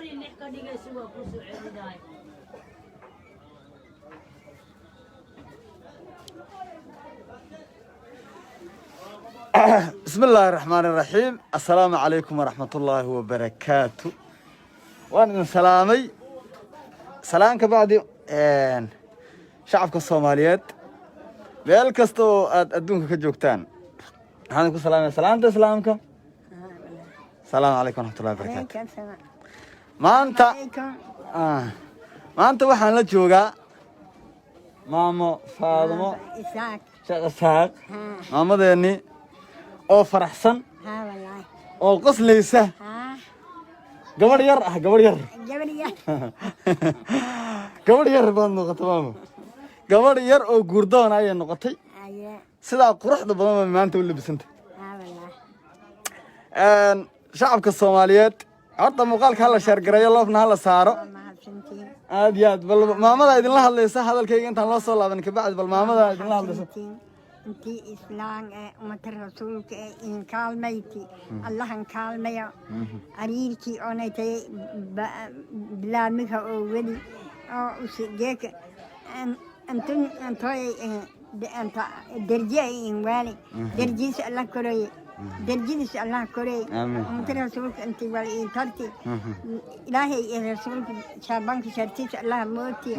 Toban iyo lix ka dhigaysa waa kuu soo celinaay. Bismi illaahi raxmaani raxiim. Assalaamu calaykum waraxmatullaahi wabarakaatu. Waan idin salaamay. Salaan ka bacdi, shacabka Soomaaliyeed meel kasta oo aad adduunka ka joogtaan, waxaan idinku salaamaya salaanta Islaamka. Asalaamu calaykum waraxmatullahi wabarakaatu. Maanta waxaan la joogaa Maamo Faadimo Sheekh Isaaq, maamadeennii oo faraxsan oo qoslaysa, gabadh yar ah, gabadh yar, gabadh yar baad noqotay, maamo. Gabadh yar oo guurdoon ayay noqotay. Sidaa quruxda badan bay maanta u labisantay. Shacabka Soomaaliyeed, horta muuqaalka hala share gareeyo, love-na hala saaro. Aad iyo aad. Bal maamada idinla hadlaysa, hadalkayga intaan loo soo laaban kabacdi, bal maamada idinla hadlaysa. Intii Islaan ee ummata Rasuulka ee in kaalmayti, Allahan kaalmaya. Ariirkii oonaytay bilaamiga oo weli oo usigeeka antun antoy anta derje in waali derjiis Allah koroye, derjidiis Allah koroye. Amiin. Ummata Rasuulka intii wal in tarti, Ilaahay iyo Rasuulka shaabanka shartiis Allah mooti.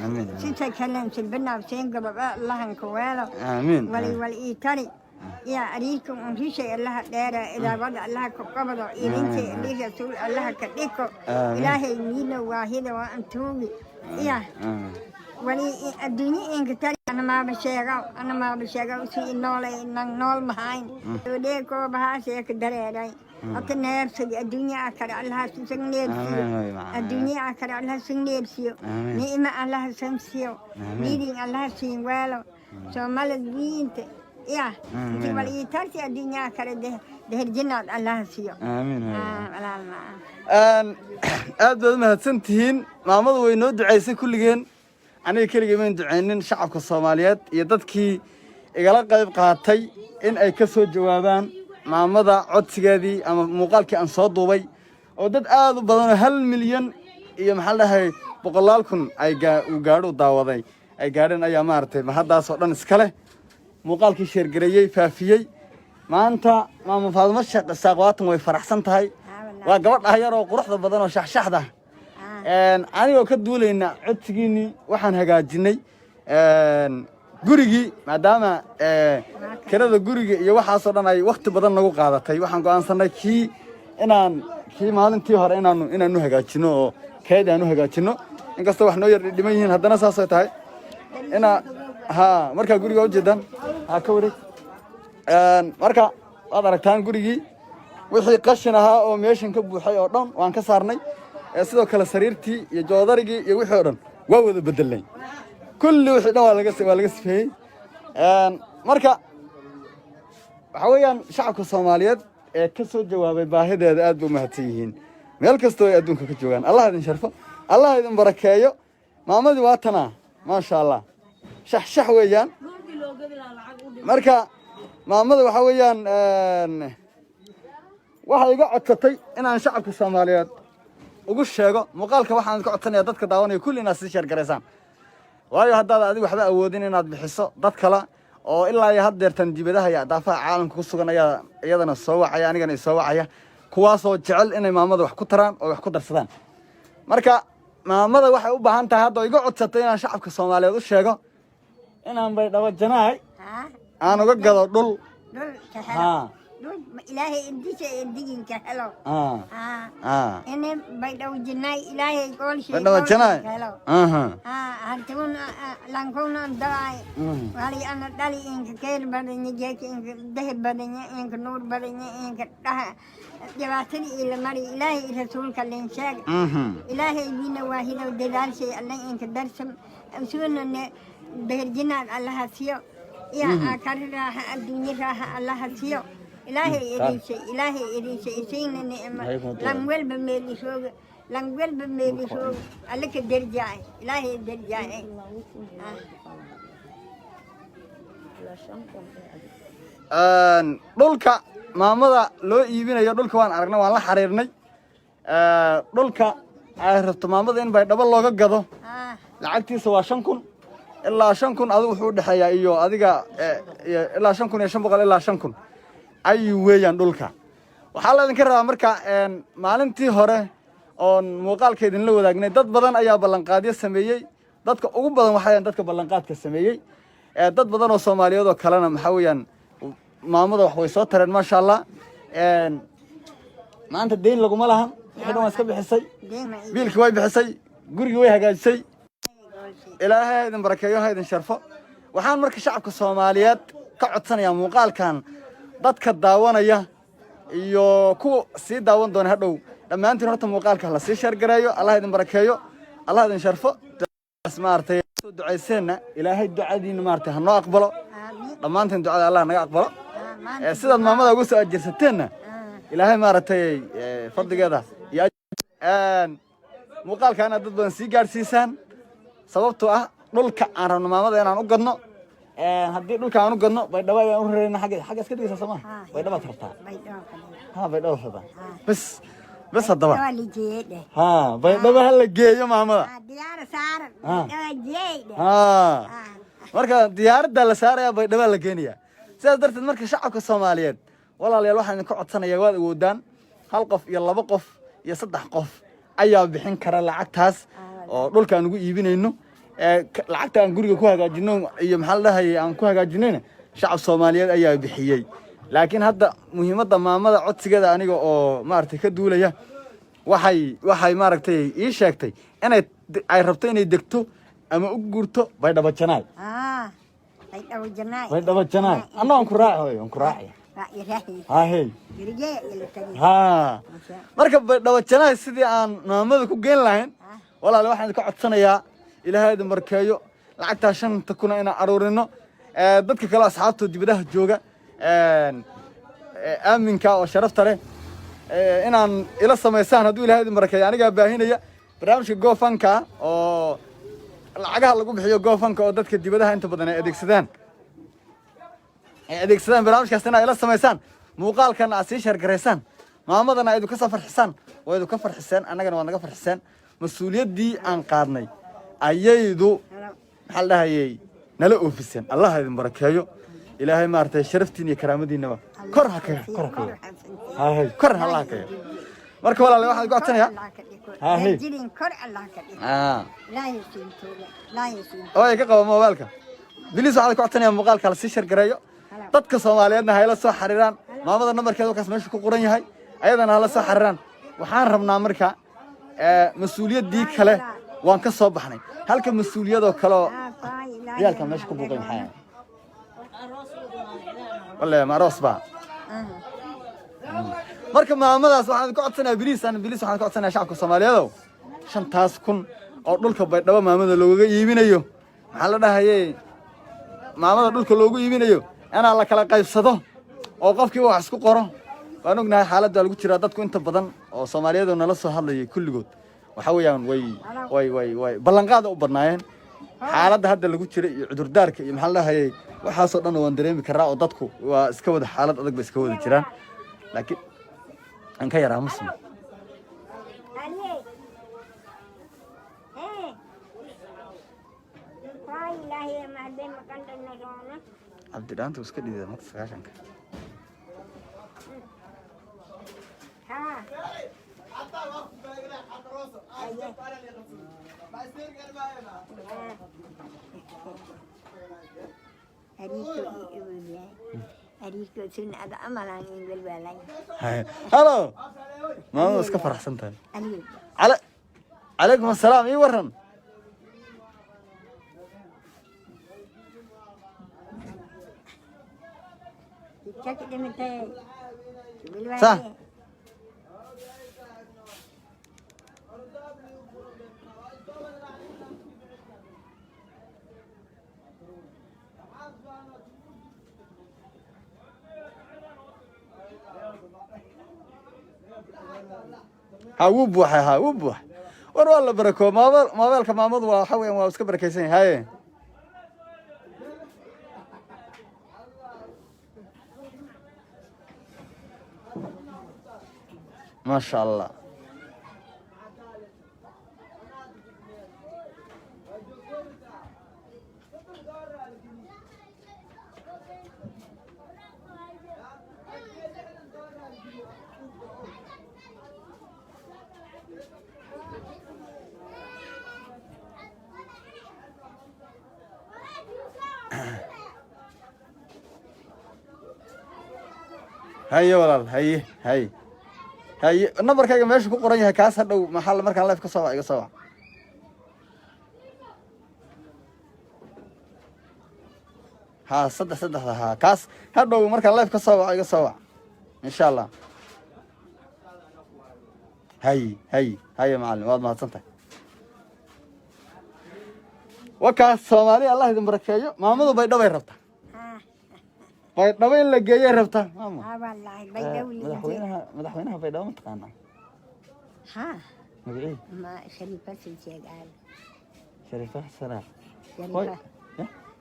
Amiin. Sida kalen silbinaab seen gababa Allahan ka weelo. Aamiin. Wali wal ii tari ya ariirka un rishay Allaha dheera, ilaabada Allaha ka qabado, ilinta ili Rasuul Allaha ka dhiko. Amiin. Ilaahay miina waahida waa antuugi ya wali adduunye inka tari. Ana maaba sheegaw, ana maaba sheegaw, si noolay nang nool mahayn odhee koobahaasee ka dareeray hata neebsagi. Adduunye akare Allaha san neebsiyo. Amiin, way macaan. Adduunye akare Allaha san neebsiyo. Amiin. Nicmo Allaha san siyo. Amiin. Niidin Allaha siin weelo Soomaalid wiinta ya inti wal ii tarti adduunye akare deherjinaad Allaha siyo. Aamiin. Ah, walaal macaan. Aad baad u mahadsan tihiin. Maamadu way noo ducaysay kulligeen. Aniga keligay mayn ducaynin, shacabka Soomaaliyeed iyo dadkii igala qayb qaatay in ay ka soo jawaabaan maamada codsigeedii ama muuqaalkii aan soo duubay, oo dad aad u badan oo 1 milyan iyo maxaa la dhahay boqolaal kun ay uu gaadho daawaday ay gaadheen ayaa maaragtay mahaddaas oo dhan iska leh, muuqaalkii share gareeyey, faafiyey. Maanta Maama Faadimo Sheekh Isaaq waatan way faraxsan tahay. Waa gabadha yar oo quruxda badan oo shaxshaxda. Anigoo ka duulayna codsigiinnii, waxaan hagaajinay gurigii, maadaama kirada guriga iyo waxaasoo dhan ay wakti badan nagu qaadatay. Waxaan go'aansanay kii inaan kii maalintii hore inaanu hagaajino oo keed aanu hagaajino, inkastoo wax noo yar dhiman yihiin, haddana saasay tahay ina ha. Markaa guriga ujeedaan ha ka wareeg. Marka waad aragtaan gurigii, wixii qashin ahaa oo meeshan ka buuxay oo dhan waan ka saarnay. Sidoo kale sariirtii iyo joodarigii iyo wixii oo dhan waa wada bedelnay. Kulli wixii dhan waa laga sifeeyey. Marka waxaa weeyaan, shacabka Soomaaliyeed ee ka soo jawaabay baahideeda aad bay u mahadsan yihiin meel kastoo ay adduunka ka joogaan. Allah idin sharfo, Allah idin barakeeyo. Maamadii waa tanaa, maasha Allah, shax shax weeyaan. Dhulkii loo gadi lahaa lacag u dhig. Marka maamada waxaa weeyaan, waxay iga codsatay inaan shacabka Soomaaliyeed ugu sheego muuqaalka. Waxaan ka codsanaya dadka daawanaya kulli inaad sii share garaysaan, waayo haddaad adigu waxba awoodin inaad bixiso, dad kale oo ilaa iyo haddeertan dibadaha iyo daafaha caalamka ku sugan ayaa iyadana soo wacaya, anigana isoo wacaya, kuwaasoo jecel inay maamada wax ku taraan oo wax ku darsadaan. Marka maamada waxay u baahan tahay hadda oo iga codsatay inaan shacabka Soomaaliyeed u sheego inaan Baydhabo Janaay aan uga gado dhul. Dhul ka helo. Dhul Ilaahay indisha indiginka helo. Ini Baydhabo Janaay Ilaahay goolshay. Baydhabo Janaay. Helo. Hartuun lankuna dawaay. Wali ana dhali inka keer badanya, jeeka inka dahab badanya, inka nuur badanya, inka dhaha dhibaatada ila mari Ilaahay Rasuulka lin sheeg. Ilaahay bina waahidow dadaalshay Alla inka darsam usuunane beherjinaad Allaha siyo ya aakar raaxa, adduunye raaxa Allaha siyo. Ilaahay idinshay, Ilaahay idinshay, isiina nicmo. Lan welba meelisooga, lan welba meelisooga Alla ka derjaay, Ilaahay derjaay. Dhulka maamada loo iibinayo, dhulka waan aragnay, waan la xiriirnay. Dhulka ay rabto maamada in Baydhabo looga gado, lacagtiisa waa 5,000 ilaa 5,000. Adigu wuxuu udhexeeyaa iyo adiga iyo ilaa 5,500 ilaa 5,000 ayuu weeyaan dhulka. Waxaa la idinka rabaa marka, maalintii hore oon muuqaalka idinla wadaagnay, dad badan ayaa ballanqaadyo sameeyey. Dadka ugu badan waxay dadka ballanqaadka sameeyey. Dad badan oo Soomaaliyeed oo kalena, maxaa weeyaan, maamada wax way soo tareen, maasha Allah. Maanta deyn laguma lahan, wixii dhan waa iska bixisay. Deema. Biilkii way bixisay, gurigii way hagaajisay. Ilaahay ha idin barakeeyo, ha idin sharfo. Waxaan marka shacabka Soomaaliyeed ka codsanayaa, muuqaalkan dadka daawanaya iyo kuwa sii daawan doona hadhow, dhammaantiin horta muuqaalka la sii share gareeyo. Allah idin barakeeyo, Allah idin sharfo. Maaragtay, soo ducayseenna, Ilaahay ducadiina, maaragtay, ha noo aqbalo. Aamiin. Dhammaantiin ducada Allah naga aqbalo. Maanta Sidaad maamada ugu soo ajirsateenna, Ilaahay, maaragtay, fadligeeda iyo muuqaalka inaad dad badan sii gaadhsiisaan, sababtoo ah dhulka aan rabno maamada inaan u gadno, haddii dhulka aan u gadno, Baydhabo ayaan u rarayna. Xagga iska dhigaysaa, soo ma? Baydhabaad rabtaa? Ha, Baydhabo rabtaa. Bes bes haddaba. Waa la jeedhe. Ha, Baydhabo ha la geeyo maamada. Diyaar saaran. Waa jeedhe. Ha, marka diyaaradda la saaraya, Baydhaba la geenaya. Sidaas darteed marka, shacabka Soomaaliyeed, walaalayaal, waxaan idinka codsanayaa, waad awoodaan, hal qof iyo laba qof iyo saddex qof ayaa bixin kara lacagtaas oo dhulka aan ugu iibinayno. Lacagta aan guriga ku hagaajino iyo, maxaa la dhahayay, aan ku hagaajinayna, shacab Soomaaliyeed ayaa bixiyey. Laakiin hadda muhiimadda maamada codsigeeda, aniga oo, maaragtay, ka duulaya, waxay, maaragtay, ii sheegtay inay ay rabto inay degto ama u guurto Baydhabo Janaay. Baydhabo Janaay. Baydhabo Janaay. Anna waan ku raaci, hooyo, waan ku raaci. Waa iraahi. Hahey. Gurigee ila tagay. Ha, marka Baydhabo Janaay sidii aan maamada ku geyn lahayn, walaale, waxaan idinka codsanayaa, Ilaahay idin barkeeyo, lacagtaa 5,000 inaan aruurino. Dadka kale, asxaabtoo dibadaha jooga, aaminka oo sharafta leh, inaan ila samaysaan hadduu Ilahay idin barakeeyo. Anigaa baahinaya barnaamijka GoFundka oo lacagaha lagu bixiyo, GoFundka oo dadka dibadaha inta badan ay adeegsadaan. Barnaamijkaas inaa ila samaysaan, muuqaalkan aad sii share garaysaan, maamadana ay idinka soo farxisaan. Waa idinka farxiseen, annagana waa naga farxiseen. Mas-uuliyaddii aan qaadnay ayaydu, maxaa la dhahayay, nala oofiseen. Allah idin barakeeyo. Ilaahay, maaragtay, sharaftiin iyo karaamadiinaba kor ha kaga hay, kor Allah ha kaga. Marka walaale, waxaan ku codsanayaa. Haye. Jirin kor Allah ka dhigo. Ilaahay siintooda, Ilaahay siinto. Oo ay ka qabo mobailka bilis. Waxaan ku codsanayaa muuqaalka la sii share gareeyo, dadka Soomaaliyeedna hayla soo xariiraan maamada. Nambarkeeda wakaas meesha ku qoran yahay, ayadana hala soo xariiraan. Waxaan rabnaa marka, mas-uuliyaddii kale waan ka soo baxnay, halka mas-uuliyadoo kale oo ciyaalka meesha ku buuqay maxay ahayd? Walle, ma aroos baa? Marka maamadaas waxaan ku codsanayaa, please and please, waxaan ka codsanayaa shacabka Soomaaliyeedow, 5,000 oo dhulka Baydhabo maamada loogaga iibinayo, maxaa la dhahayay, maamada dhulka loogu iibinayo, inaa la kala qaybsado oo qofkiiba wax isku qoro. Waan ognahay xaaladda lagu jiraa. Dadku inta badan oo Soomaaliyeed oo nala soo hadlayay kulligood, waxa weeyaan, way ballanqaada u badnaayeen. Xaaladda hadda lagu jira iyo cudurdaarka iyo, maxaa la dhahayay, waxaasoo dhan waan dareemi karaa, oo dadku waa iska wada xaalad adag bay iska wada jiraan. Laakiin aan ka yaraa muslim. Ali. Eh. Waa Ilaahay maadee maqan dhanna. Cabdi dhaanta iska dhidida marka 90-ka. Ha. Aye. Ariiko i ariiko sun ada amalan in welwalay. Halo, maamada iska faraxsan tahay. Aliyo. Cala calaykum assalaam, ii waran. Jidka dhimatay. Sax. Ha, wuu buuxay. Ha, wuu buuxay. War waa la barakoo maamel. Maameelka maamadu waa, waxa weeyaan, waa iska barakaysan yahay. Haye. Maasha Allah. Haye walaal, haye, haye, haye. Nambarkayga meesha ku qoran yahay kaas hadhow maxaa markaan live ka soo wac, iga soo wac. Ha, saddex saddexda, ha, kaas hadhow markaan live ka soo waco iga soo wac, insha Allah. Hay, hay, haye macallin, waad mahadsan tahay. Wakaas Soomaali, Allah idin barakeeyo. Maamadu Baydhabay rabtaa. Baydhabo in la geeyay rabtaa, maama. Ha, wallaahi Baydhabo. Madaxweynaha Baydhabo ma taqaanaa? Ha. Magacii? Ma Shariifa sii sheegaan. Shariifa Xasanaa. Shariifa.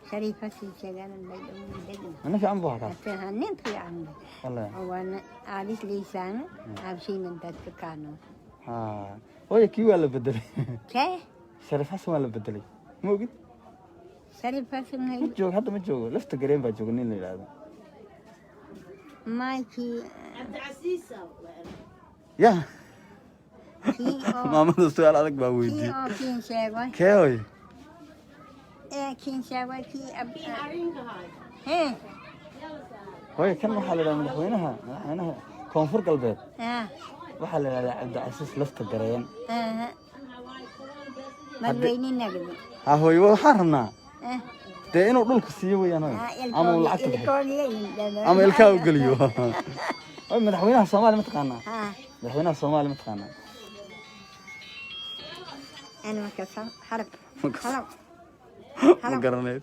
Shariifa sii sheegaan, Baydhabo degan. Mana fiican buu ahaa kaas. Hase nin fiican. Wallahi. Waana aadis liisaan abshiinan dadka kaano. Ha, hooyo, kii waa la bedelay. Kee? Shariif Xasan waa la bedelay, ma ogid? Shariif Xasan? Ma joogo hadda, ma joogo. Lafta Gareen baa jooga, nin la yidhaahdo. Maykii? Cabdicasiis. Ya. Kii oo Maamada su-aal adag baa kii weydiiyey. Oo kiin sheegay. Kee, hooyo? Ee kiin sheegay kii ab Kii arrinka haay. Hee. Hooyo, kan waxaa la yidhahdaa madaxweynaha Koonfur Galbeed. Waxaa la yidhahdaa Cabdicasiis Lafta Gareen. Aha, madaxweyne nagdi. Ha hooyo, waxaan rabnaa dee inuu dhulka siiyo weeyaan, hooyo, ama uu lacagta bixiyo ama ilkaha u geliyo. Hooyo, madaxweynaha Soomaaliya ma taqaanaa? Ha. Madaxweynaha Soomaaliya ma taqaanaa? Ana markaas harab halo. Ma garanayo.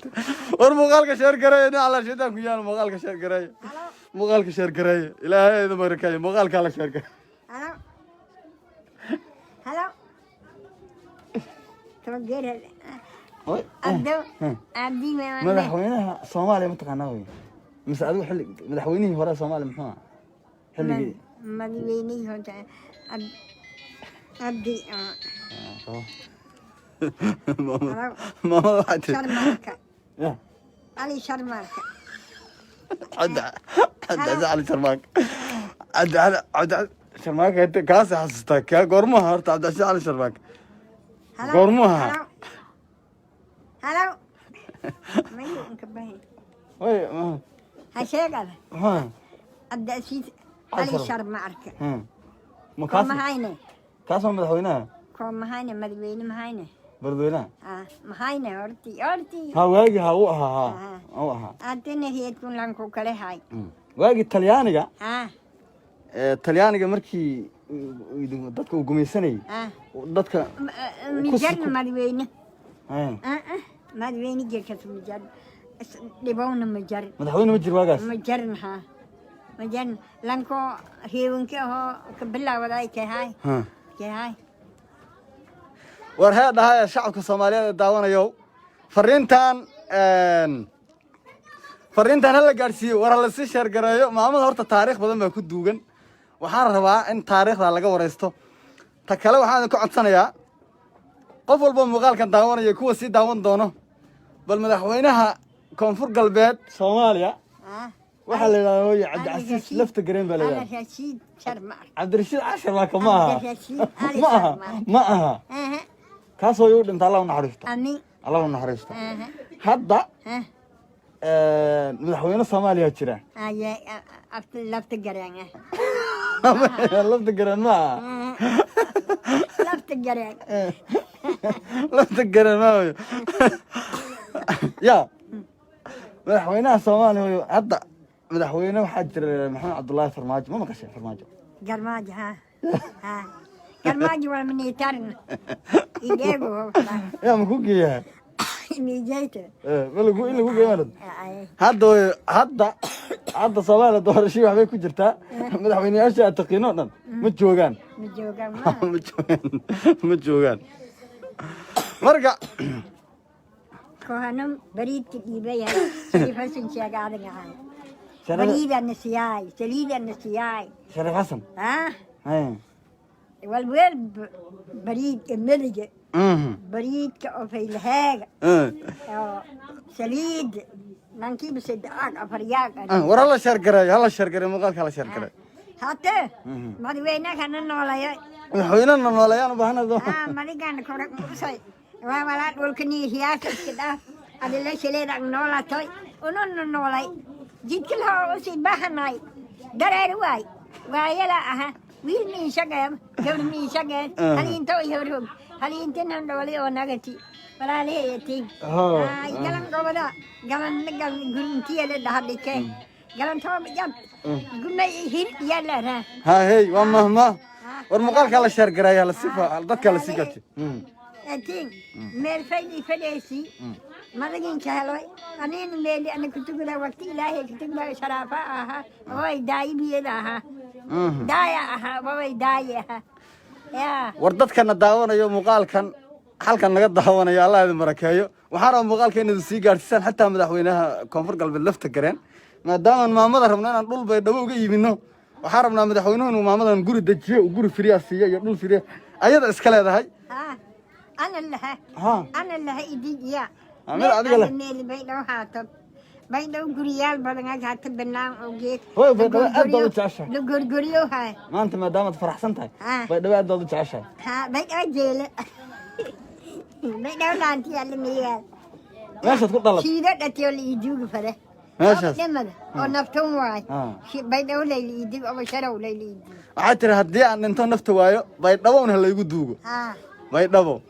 War muuqaalka share gareeya, nin alla shaytaan ku yaal, muuqaalka share gareeya. Halo. Muuqaalka share gareeya, Ilaahay idin barakeeyo, muuqaalka la share gareeya. Halo, halo, toban. Hooy. Abdo abdi. Madaxweynaha Soomaaliya ma taqaanaa, hooyo? Mise adigu xilli madaxweynihii hore Soomaaliya muxuu ahaa xilligii? Madaxweynihii hore Abdi. Maamada, maamada waxaa tiri Sharmarka. Ya. Ali Sharmarka. Cabdi Cabdi Cali Sharmaaka, Cabdi Cali, Cabdi Cali Sharmaaka inta kaasi xasuustaa. Kaa goormuha horta Cabdicasiis Cali Sharmaaka? Halo. Goormuha? Halo, halo, mayu inka bahin. Way. Ha sheegada. Maxaa? Cabdicasiis Cali Ali Sharma. Sharmarka. Ma kaas? Mahayne. Kaas waa madaxweynaha. Koo mahayne, madaxweyne mahayne. Madaxweynaha. Ah, mahayne horti horti. Ha, waagi ha uu ahaa, ha uu ahaa. Adina heedkun lanku kale hay. Waagii Talyaaniga. Talyaaniga markii dadka uu gumaysanayay dadka. Mijarna madaxweyne. Madaxweyne jirkas mijar dhibowna mijar. Madaxweyne ma jiro waagaas. Majarn ha, majarn lanko heewanka ahoo ka bilaawaday kehay. Kehay. War hee dhahaya, shacabka Soomaaliyeed ee daawanayo, fariintan hala gaadhsiiyo. War hala sii share gareeyo. Maamada horta taariikh badan baa ku duugan, waxaan rabaa in taariikhda laga wareysto. Ta kale, waxaan idinku codsanayaa qof walba muuqaalkan daawanaya, kuwa sii daawan doono, bal madaxweynaha Koonfur Galbeed Soomaaliya waxaa la yidhahdaa, hooye, Cabdicasiis Lafta Gareen baa la yidhahdaa. Rashiid Sharmar. Cabdirashiid Cashar maaka ma aha. Cabdirashiid Ali Ma aha. Sharmar. Ma aha. Kaas hooyo u dhinta, Allah u naxariisto. Amin. Allah u naxariisto. Hadda madaxweyne Soomaaliya jira. Aye, Lafta Gareen. Lafta Gareen ma aha. Lafta Gareen. Lafta Gareen ma hooyo ya madaxweynaha Soomaaliya. Hooyo, hadda madaxweyne waxaa jira Maxamed Cabdullaahi Farmaajo. Ma maqashay Farmaajo? Garmaajo, ha ha, Garmaajo waa minitarin ideego. Yaa ma ku geeyaa? Mijayta. Ma lagu in lagu geeyo maarad hadda hooyo? Hadda Soomaaliya doorashadii waxbay ku jirtaa. Madaxweyneyaasha aad taqiino o dhan ma joogaan. Ma joogaan. Ma joogaan, ma joogaan. Marka Kohanum bariidka dhiibaya Shariif Xasan sheega adiga ahay. Bariidana siyaay, saliidana siyaay. Shariif Xasan. Walweel bariidka meliga, bariidka oo faylahaaga oo saliid nankiiba saddecaag afaryaag. War hala share gareeyo, hala share gareeyo muuqaalka, hala share gareeyo. Hatee madaxweynahana noolaya. Madaxweynena nooleeyaan u baahanaa. Madigana kore usay waa walaa dhulkani hiyaasa iska dhaaf adila shileedag noolatay ununa noolay jidka laha usii bahanay. Dareer waay, waayala aha, wiil miin shaqeem, gabr miin shaqeen. Haliinto horhog haliintinan dhooli oo nagati walaalahayati. Galan gobada galan gal gurintiyada dhahadhike galan tooba jab gumay hir yallara. Ha, hey, waa mahma. War muuqaalkaa la share gareeya, la sifa dadka la sii gaarsiiyo. Atiin meel faydi fadheesi madaginka heloy anina meeli ana kutugula waqti Ilaahay kutugula sharaafa ahaa, way daayibiyada ahaa, daaya ahaa, way daaya ahaa yaa. War dadkana daawanayo, muuqaalkan halkan naga daawanayo, Allah idin barakeeyo. Waxaan rabaa muuqaalka inaad sii gaadhsiisaan xataa madaxweynaha Koonfur Galbeed Lafta Gareen, maadaamaan maamada rabno inaan dhul Baydhabo uga iibino. Waxaan rabnaa madaxweynuhu inuu maamadan guri dejiyo, uu guri free ah siiyo iyo dhul free ah ayada iska leedahay. Ha, ana laha. Ana laha idijiya. Ah, meel adiga leh. Meel Baydhabo haato, Baydhabo guriyaal badan ag hata banaan oo geed. Hooy, Baydhabo aad baad u jeceshahay. La gorgoriyo hay. Maanta maadaamaad faraxsan tahay, Baydhabo aad baad u jeceshahay. Ha, Baydhabo jeele, Baydhabo laanti alla miyaal. Meeshaad ku dhalatay. Shiido dhatiyo la iiduuga fade. Meeshaas. Dhimada oo naftan waay. Baydhabo layla iiduug oo sharow layla iiduug. Waxaa tiri haddii aan dhinto, nafta waayo, Baydhabo un ha laygu duugo. Baydhabo.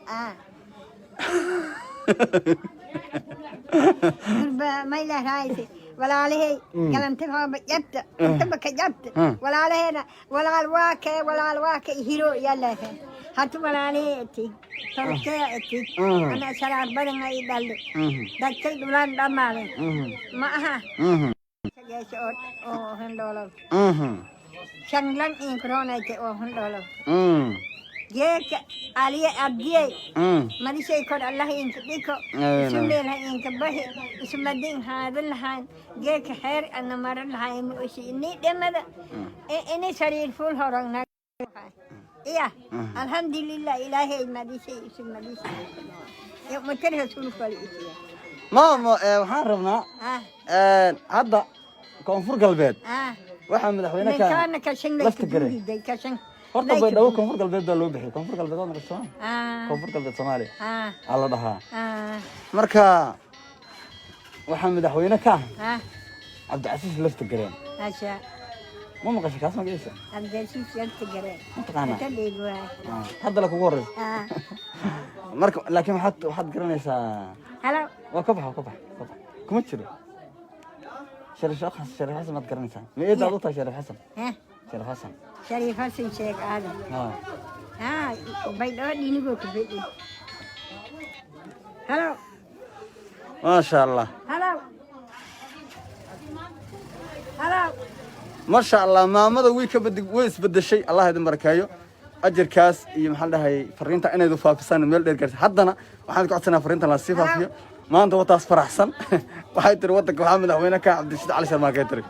Gurba may lahayse walaalahay galanta hooba jabta intaba ka jabta. Walaalaheena walaal waa kee, walaal waa ka hiro yalahe hatu walaalahay eti tolkee eti. Ana sharaar badan ay dhalle dadkay dhulaan dhammaadeen ma aha. Geesha oo hundhoolow shanglan inkroonayte oo hundhoolow geeka aliye abdiyey madishay kor Allah inka dhiko. Amiin. Isu meelha inka bahi isumadin haadan lahayn geeka xeer ana maran lahayn ma oshi ini dhimada ini sariir fuul horogna iya. Alxamdulilah, Ilaahay madishay isu madishay matar rasuulku wal isiya. Maamo, waxaan rabnaa hadda Koonfur Galbeed waxaa madaxweyne ka ninkaana kashan Lafta gare. layka kashan. Horta Baydhabo Koonfur Galbeed baa loo bixiyay. Koonfur Galbeed waa maqashay soo? Koonfur Galbeed Soomaaliya aa la dhahaa. Marka waxaa madaxweyne ka ah Cabdicasiis Lafta Gareen. Asha. Ma maqashay kaas magaciisa? Cabdicasiis Lafta Gareen. Ma taqaanaa? Ka dheeg waay. Hadda la kugu horeysa. Marka laakiin waxaad garanaysaa. Halo. Waa ka bax, waa ka bax, ka bax kuma jiro. Shariif Xasan, Shariif Xasan maad garanaysaa? Ma eedaad u tahay Shariif Xasan? Eh? Shariif Xasan. Shariif Xasan Sheekh Aadan. Baydhabo dhinigoo ka fadhi. Halo. Maasha Allah. Halo, halo. Maasha Allah, maamada way ka badi, way isbedeshay. Allah idin barakeeyo. Ajarkaas iyo maxaa la dhahay fariinta inaydu faafisaan meel dheer gaarsi. Haddana waxaan ka codsanaa fariinta la sii faafiyo. Maanta wataas faraxsan. Waxay tiri waddanka waxaa madaxweyne ka Cabdirashiid Cali Sharmaake tiri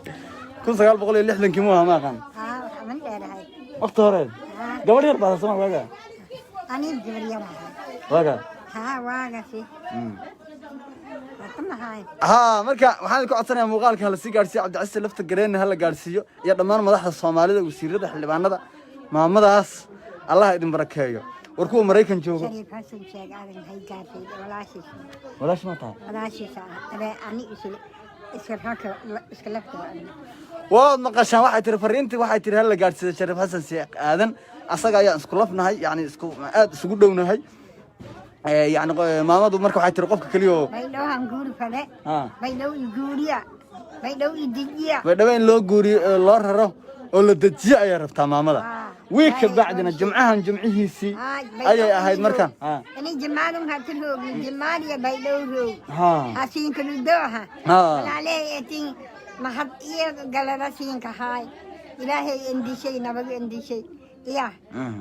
1960-kii muu ahaa, ma aqaan. Waxaan dheerahay. Waqti hore gabadh yar baa sama waaga. Aniga gabar yar ahay. Waaga. Waagasi mahay. Haa, marka waxaan ka codsanayaa muuqaalka hala sii gaadhsiiyo, Cabdicasiis Lafta Gareenna hala gaadhsiiyo iyo dhammaan madaxda Soomaalida, wasiirada, xildhibaanada. Maamadaas Allah idin barakeeyo. War kuwa Maraykan joogo. Shariif Xasan Sheekh Aadan hay gaartay walaashiis. Walaash ma tahay? Walaashiis ah, ani isla iska raka iska lafta. Waad maqashaan. Waxay tiri fariintii, waxay tiri hala gaadhsiiyo Shariif Xasan Sheekh Aadan, asaga ayaan isku lafnahay, yacni isku aad isugu dhownahay. Yacni maamadu marka waxay tiri qofka keliya oo Baydhowhan guuri fale. Baydhow i guuriya, Baydhow i dejiya. Baydhabo in loo guuriyo oo loo raro oo la dejiyo ayaa rabtaa maamada. Wiig ka bacdina jimcahan jimcihiisii ayay ahayd markan. Ini jimaadun hati roogi jimaadiya Baydhow roog hasiinka ludooha. Walaaley etin mahad iyo galada siinka haay. Ilaahay indishay nabad indishay iya.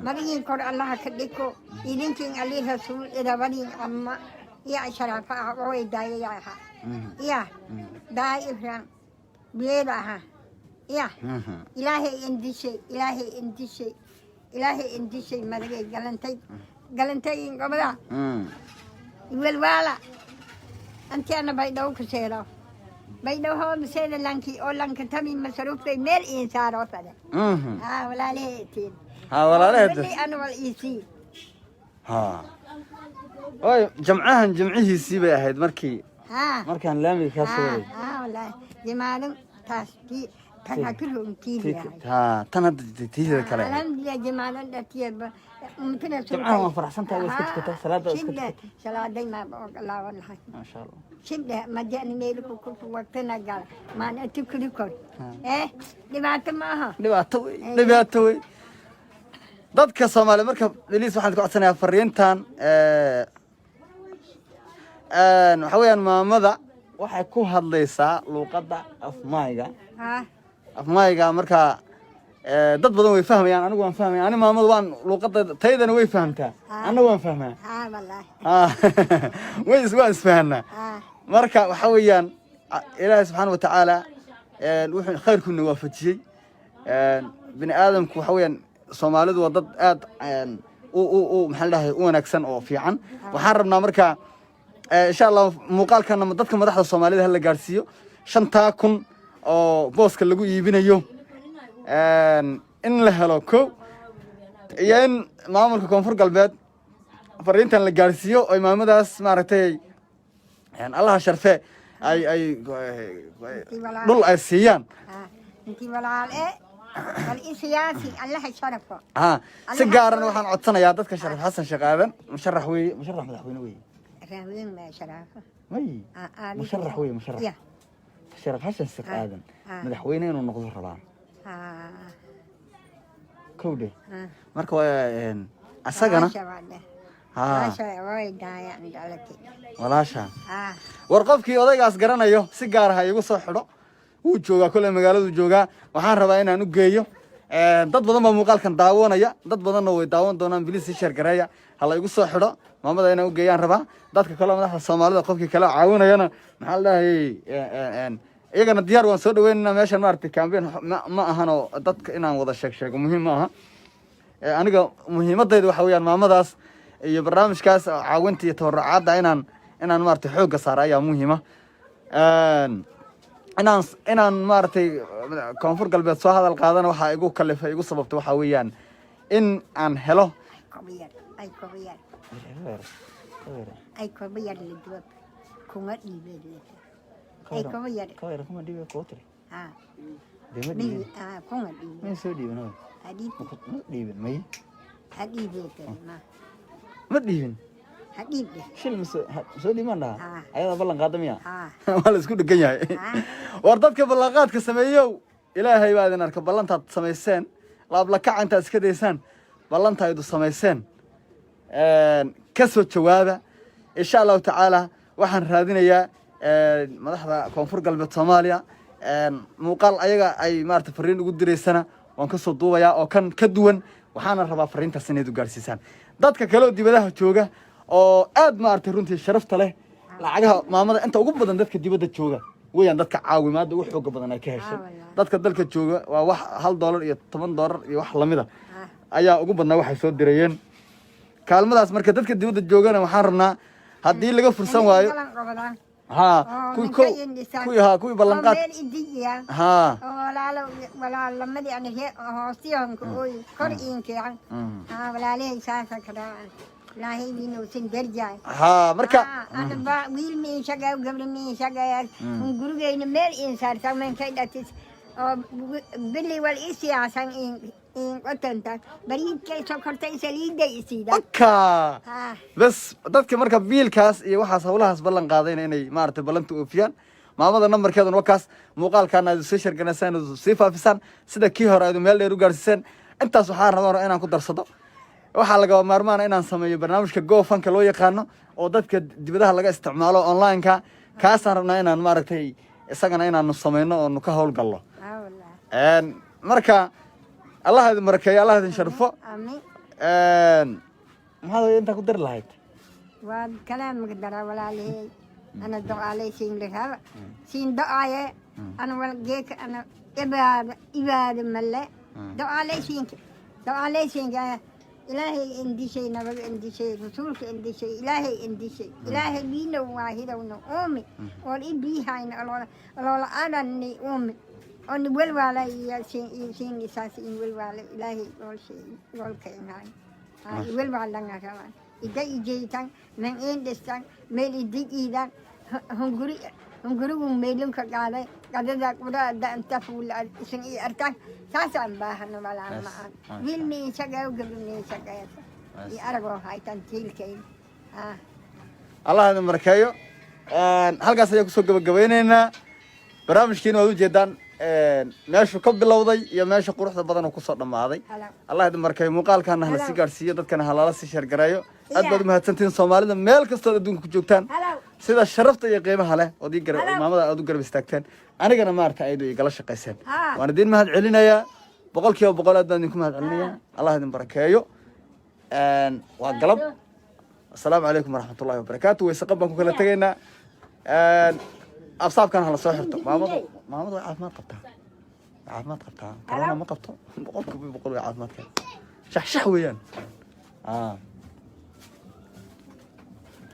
Madagiin kor Allaha ka dhiko idinkin ali rasuul idabadin amma iya sharaafa ah oo daayaya aha iya daay ifran biyeeda aha iya. Ilaahay indishay, Ilaahay indishay, Ilaahay indishay madagay galantay galantay gobada. Welwaala antiana Baydhabo ku seedo, Baydhabo hoo maseeda lanki oo lanka tami masaruufkay meel iin saaro fade. Walaalaheetiin. Walaalaheed. Wali ana wal iisii. Oy, jamcahan jimcihiisii bay ahayd markii markaan laamiga kaa soo waday. Wallaahi jimaalin taas tii Tan ha ka roontiidi yahay. Ha, tan hadda tiida kale. Alxamdulilah, jimaadan dhatiyaba umtana. Jimcaha waan faraxsan tahay, waa iska tukataa, salaada waa iska tukataa. Salaaday maaba laaban lahay. Maasha Allah. Shidhe majani meelku ku waqtina gala maan tukuri kor eh dhibaato ma aha. Dhibaato wey, dhibaato wey. Dadka Soomaaliya marka please waxaan ka codsanayaa fariintan. Waxa weeyaan maamada waxay ku hadlaysaa luuqadda Afmaayga. Afmaayga marka dad badan way fahmayaan, anigu waan fahmaya. Ani maamada waan luuqadda taydana way fahamtaa, anna waan fahmaa. Ha, wallahi. Way is waan isfahanaa. Marka waxa weeyaan Ilaahay subxaana wa tacaala wuxuu khayrkuna waafajiyey. Bini aadamku waxa weeyaan Soomaalidu waa dad aad u maxaa la dhahay u wanaagsan oo fiican. Waxaan rabnaa marka insha Allah muuqaalkana dadka madaxda Soomaalida hala gaarsiiyo, 5000 oo booska lagu iibinayo in la helo ko iyo in maamulka Koonfur Galbeed fariintan la gaarsiiyo oy maamadaas maaragtay Allaha sharfe ay dhul ay siiyaan. Intii walaal e wal i siyaasi, Allaha sharafo. Ha, si gaarana waxaan codsanayaa dadka Sharaf Xasan Sheekh Aadan, musharax weeye, musharax madaxweyne weeye. Raawin ma sharafo. May, musharax weeye, musharax. Sharaf Xasan Sheekh Aadan madaxweyne inuu noqdo rabaa kowdhe. Marka waa asagana. Ha. Walaasha war qofkii odaygaas garanayo si gaar ah igu soo xidho. Wuu joogaa kolley, magaaladuu joogaa. Waxaan rabaa inaan u geeyo. Dad badan baa muuqaalkan daawanaya, dad badanna way daawan doonaan. Please si share gareeya, hala igu soo xidho. Maamada inaan u geeyaan rabaa. Dadka kale, madaxda Soomaalida, qofkii kale caawinayana, maxaa la dhahayay, iyagana diyaar waan soo dhaweynayna. Meeshan maaragtay campaign ma ahanoo dadka inaan wada sheeg sheego muhiim ma aha. Aniga muhiimadayda waxa weeyaan maamadaas iyo barnaamijkaas caawinta iyo tabarucaadda inaan maaragtay xoogga saara ayaa muhiima. Inaan maaragtay Koonfur Galbeed soo hadal qaadana waxaa igu kalifay, igu sababtay, waxaa weeyaan in aan helo Ay kobiyar, ay kobiyar la duwab kuma dhiibeen, ay kobiyar. Kuma dhiibe kuu tiri. Ha. Dee ma dhiibin. Kuma dhiibeen. May soo dhiibin hooy. Hadhiib. Ma dhiibin, may. Hadhiibee ma. Ma dhiibin. Hadhiib dheh. Shil ma soo soo dhiibaan dhahaa. Ayadaa ballan qaada miya? Waa la isku dhegan yahay. War dadka ballanqaadka sameeyow, Ilaahay baa idin arka. Ballantaad samayseen laablakaca intaad iska daysaan, ballanta aydu samayseen ka soo jawaaba insha Allahu tacaala. Waxaan raadinayaa madaxda Koonfur Galbeed Soomaaliya. Muuqaal ayaga ay maarata fariin ugu diraysana waan kasoo duubayaa oo kan ka duwan. Waxaana rabaa fariintaas inayd u gaarsiisaan dadka kale oo dibadaha jooga oo aad maaragtay runtii sharafta leh. Lacagaha maamada inta ugu badan dadka dibadda jooga weeyaan dadka caawimaadda ugu xooga badan ay ka heshay. Dadka dalka jooga waa wax $1 iyo $10 iyo wax lamida ayaa ugu badnaa waxay soo dirayeen kaalmadaas. Marka dadka dibadda joogana waxaan rabnaa haddii laga fursan waayo ha kuwii ko kuwii ha kuwii ballanqaad meel idijiya ha oo walaalo walaalamadii ani hoosiyonka oy kor iinkeecan walaalahay saasa karaacan Ilaahay wiinowsan darjaay. Ha, marka Ana ba wiil miin shaqeeyo, gabdho miin shaqeeya, gurigeyna meel iin saarta menkay dhatis oo bili wal i siyaasan iin iin qotanta bariidkay sokortay saliiday isiida. Waka. Ha. Bas dadka marka biilkaas iyo waxaas hawlahaas ballan qaadayna inay maaragtay ballanta oofiyaan. Maamada nambarkeeduna wakaas. Muuqaalkaana aad sii share ganaysaan, aad sii faafisaan sida kii hore aad meel dheer u gaarsiiseen. Intaas waxaa rabaa inaan ku darsado. Waxaa lagaba maarmaana inaan sameeyo barnaamijka GoFundka loo yaqaano oo dadka dibadaha laga isticmaalo online-ka. Kaasaan rabnaa inaan maaragtay isagana inaanu sameyno oonu ka howlgallo. Aa wallahi. Marka Allah idin barakeeyo, Allah idin sharfo. Amiin. Maxaad intaa ku dari lahayd? Waa kalaamka dara walaalihey, ana ducaalay siin lahaba siin ducaaye ana wal geeka ana ibaada ibaada malle ducaalay siinka ducaalay siinka. Ilaahay indishay, nabaga indishay, rasuulka indishay, Ilaahay indishay, Ilaahay biinow waahidowna uumi oon i biihayna oloola aanani uumi ooni welwaala iyo siin siin isaas in welwaala Ilaahay goolshay goolka inhaay welwaalanga rabaan ida ijeytan man iin dhistan meel idi iidan hunguri. Hungurigu meelunka qaaday qadada quraada inta fuula isin ii arkaan saasaan baahana walaal macaan. Wiil miin shaqeeyo, gabi miin shaqeeyo, iyo aragoo haytan tiilkayda. Allah idin barakeeyo. Halkaas ayaan kusoo gabagabeyneynaa barnaamijkiina. Waad ujeedaan meeshu ka bilowday iyo meesha quruxda badan oo kusoo dhammaaday. Hello. Allah idin barakeeyo. Muuqaalkaana hala sii Hello. gaadhsiiyo, dadkana halala sii share gareeyo. Aad baad Yeah. umahadsantihiin Soomaalida meel kastood adduunka ku joogtaan, Hello. sida sharafta iyo qiimaha leh ood ii garab Hello. maamada aad u garab istaagteen, anigana maarata ayadu igala shaqayseen. Ha. Waan idin mahad celinayaa 100%. Aad baan idinku mahad celinayaa. Allah idin barakeeyo. Waa galab. Asalaamu calaykum waraxmatullahi wabarakaatu. Weyse qab baan ku kala tegaynaa. Absaabkan hala soo xirto. Maamadu way caafimaad qabtaa, way caafimaad qabtaa. Corona ma qabto, 100% way caafimaad qabtaa. Shax shax weeyaan. Ah.